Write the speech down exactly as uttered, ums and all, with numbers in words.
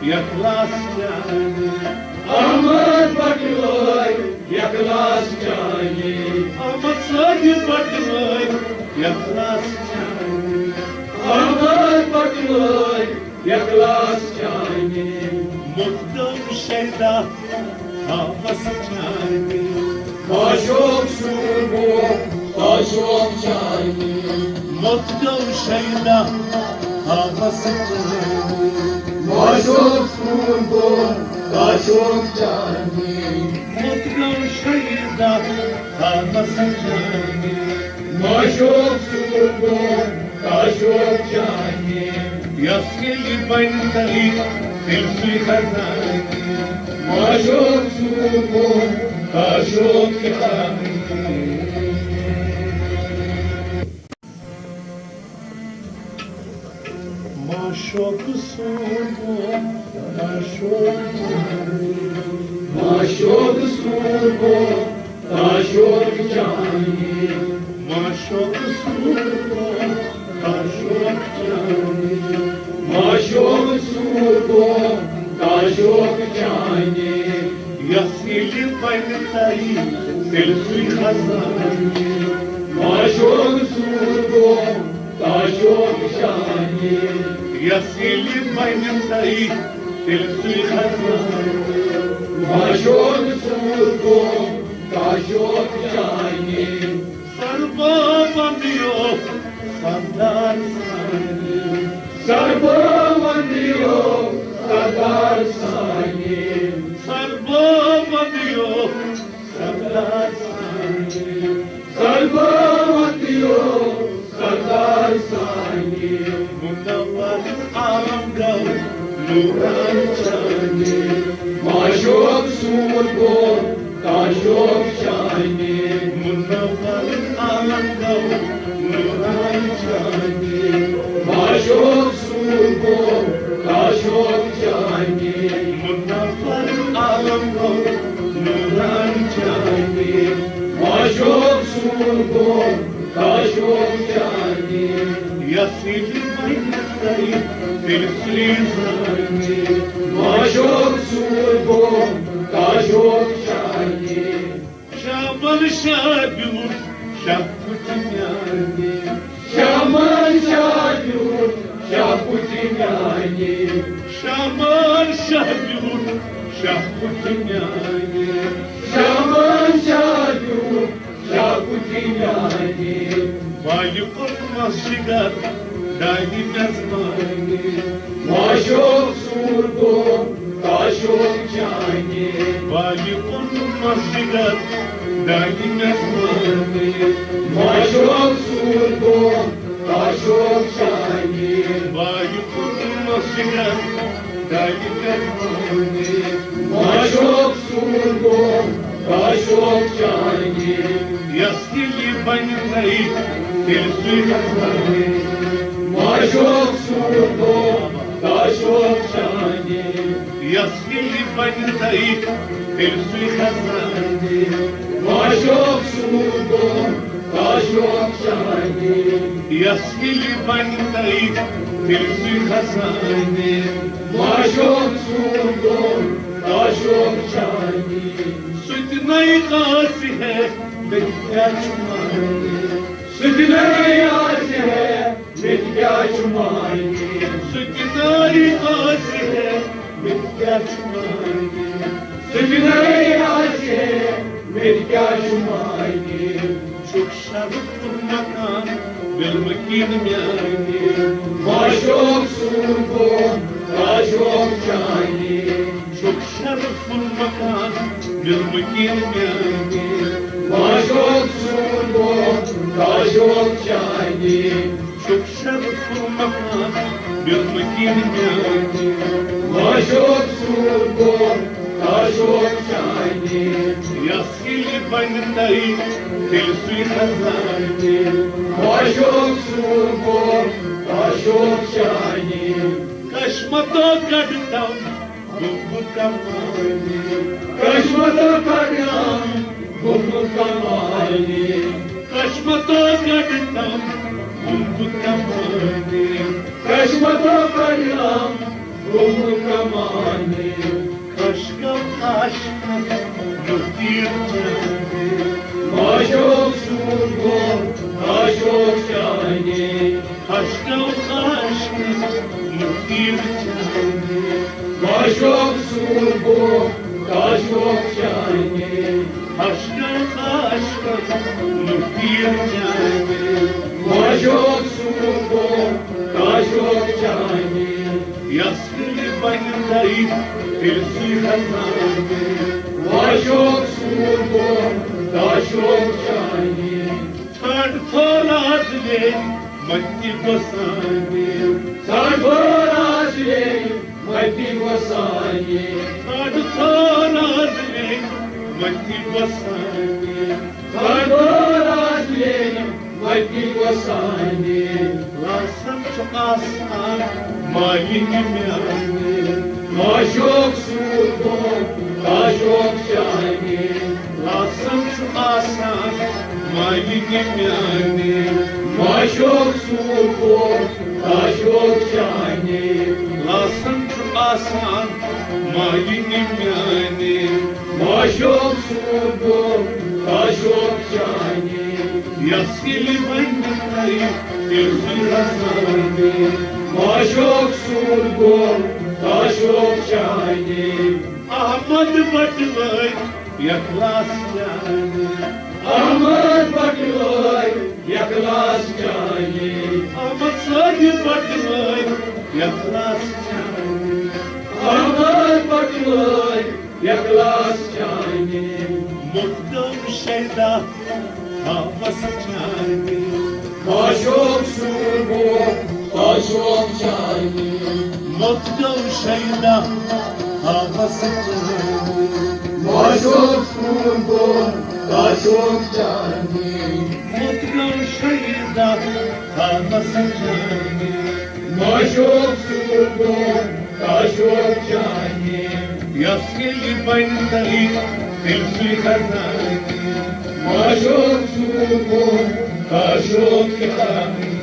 یخلاص چانہِ۔ احمد بٹلٲے یخلاص چانہِ۔ احمد صٲبہِ بٹلٲے یخلاص چانہِ۔ احمد بٹلٲے یخلاص چانہِ۔ مقدم شیدا ہاوس چانہِ۔ معشوق سوٗر بوم تعشوق چانہِ۔ مقدم شیدا ہاوس چانہِ۔ معشوق سوٗر بوم تعشوق چانہِ۔ مقدم شیدا ہاوس چانہِ۔ معشوق سوٗر بوم تعشوق چانہِ۔ یۄس ییٚلہِ بنہِ تٔری تٔمۍ سٕے خزانہِ۔ معشوق سوٗر بوم تعشوق چانہِ۔ معشوق سوٗر بوم تعشوق چانہِ۔ معشوق سوٗر بوم تعشوق چانہِ۔ معشوق سوٗر بوم تعشوق چانہِ۔ معشوق سوٗر بوم تعشوق چانہِ۔ یۄس ییٚلہِ بنہِ تٔری تٔمۍ سٕے خزانہِ۔ معشوق سوٗر بوم تعشوق چانہِ۔ یۄس ییٚلہِ بنہِ تٔری تٔمۍ سٕے خزانہِ۔ معشوق سوٗر بوم تعشوق چانہِ۔ سربا ونیو سردار سانہِ۔ سربا ونیو سردار سانہِ۔ سربا ونیو سردار سانہِ۔ سربا ونیو سردار سانہِ۔ منور عالم گوٚو نوران چانہِ۔ معشوق سوٗر بوم تعشوق چانہِ۔ منور عالم گوٚو نوران چانہِ۔ معشوق سوٗر بوم تعشوق چانہِ۔ منور عالم گوٚو نوران چانہِ۔ معشوق سوٗر بوم تعشوق چانہِ۔ یۄس ییٚلہِ بنہِ تٔری تٔمۍ سٕے زانہِ۔ معشوق سوٗر بوم تعشوق چانہِ۔ شابن شاہ بیوٗٹھ شاہ کُٹھ میانہِ۔ شابن شاہ بیوٗٹھ شاہ کُٹھ میانہِ۔ شابن شاہ بیوٗٹھ شاہ کُٹھ میانہِ۔ شابن شاہ بیوٗٹھ شاہ کُٹھ میانہِ۔ بالہِ کوٚر مسجد دانہِ میزبانہِ۔ معشوق سوٗر بوم تعشوق چانہِ۔ بالہِ کوٚر مسجد دانہِ میزبانہِ۔ معشوق سوٗر بوم تعشوق چانہِ۔ بالہِ کوٚر مسجد دانہِ میزبانہِ۔ معشوق سوٗر بوم تعشوق چانہِ۔ یۄس ییٚلہِ بنہِ تٔری تٔمۍ سٕے خزانہِ۔ معشوق سوٗر بوم تعشوق چانہِ۔ یۄس ییٚلہِ بنہِ تٔری تٔمۍ سٕے خزانہِ۔ معشوق سوٗر بوم تعشوق چانہِ۔ یۄس ییٚلہِ بنہِ تٔری تٔمۍ سٕے خزانہِ۔ معشوق سوٗر بوم تعشوق چانہِ۔ سُہ تہِ نَے آسہِ ہے، مےٚ تہِ کیٛاہ چھُ مانہِ؟ سُہ تہِ نَے آسہِ ہے، مےٚ تہِ کیٛاہ چھُ مانہِ؟ سُہ تہِ نَے آسہِ ہے، مےٚ تہِ کیٛاہ چھُ مانہِ؟ سُہ تہِ نَے آسہِ ہے، مےٚ تہِ کیٛاہ چھُ مانہِ؟ چھُکھ شرفُل مکان، بِلمہٕ کِنۍ میٛانہِ۔ معشوق سوٗر بوم تعشوق چانہِ۔ چھُکھ شرفُل مکان، بِلمہٕ کِنۍ میٛانہِ۔ معشوق سوٗر بوم تعشوق چانہِ۔ چھُکھ شرفُل مکان، بِلمہٕ کِنۍ میٛانہِ۔ معشوق سوٗر بوم تعشوق چانہِ۔ یۄس ییٚلہِ بنہِ تٔری تٔمۍ سٕے خزانہِ۔ معشوق سوٗر بوم تعشوق چانہِ۔ کشمتو کڈتم بُمبہٕ کمانہِ۔ کشمتو کڈتم بُمبہٕ کمانہِ۔ کشمتو کڈتم بُمبہٕ کمانہِ۔ کشمتو کڈتم روح کمانے، خشکم خشکم، یُتھ تیٖر چانے۔ معشوق سون گوٚو عاشوق چانے۔ خشکم خشکم، یُتھ تیٖر چانے۔ معشوق سون گوٚو عاشوق چانے۔ خشکم خشکم، یُتھ تیٖر چانے۔ معشوق سون گوٚو عاشوق چانے۔ یس ییٚلہِ بنہِ دَرِ، تیٚلہِ سُے خزانہٕ۔ معشوق سون گوٚو عاشوق چانے۔ ژھانٛڈ تھورا دِلے متی گۄسانے۔ ژھانٛڈ تھورا دِلے متی گۄسانے۔ ژھانٛڈ تھورا دِلے متی گۄسانے۔ ژھانٛڈ تھورا دِلے متی گۄسانے۔ لاسن چھُ آسان مالِنہِ میانہِ۔ معشوق سون گوٚو عاشوق چانے۔ لاسن چھُ آسان مالِنہِ میانہِ۔ معشوق سون گوٚو عاشوق چانے۔ لاسن چھُ آسان مالِنہِ میانہِ۔ معشوق سون گوٚو عاشوق چانے۔ یس ییٚلہِ وۄنۍ تیٚلہِ سُے رسانے۔ معشوق سون گوٚو عاشوق چانے۔ احمد بٹوٲرۍ یخلاص چانے۔ احمد بٹوٲرۍ یخلاص چانے۔ احمد صٲبۍ بٹوٲرۍ یخلاص چانے۔ احمد بٹوٲرۍ یخلاص چانے۔ مُتھ گوٚو شیدا ہاوس چانے۔ معشوق سون گوٚو عاشوق چانے۔ مُتھ گوٚو شیدا ہاوس چانے۔ معشوق سون گوٚو عاشوق چانے۔ مُتھ گوٚو شیدا ہاوس چانے۔ معشوق سون گوٚو عاشوق چانے۔ یس ییٚلہِ بنہِ دَرِ، تیٚلہِ سُے خزانہٕ۔ معشوق سون گوٚو عاشوق چانے۔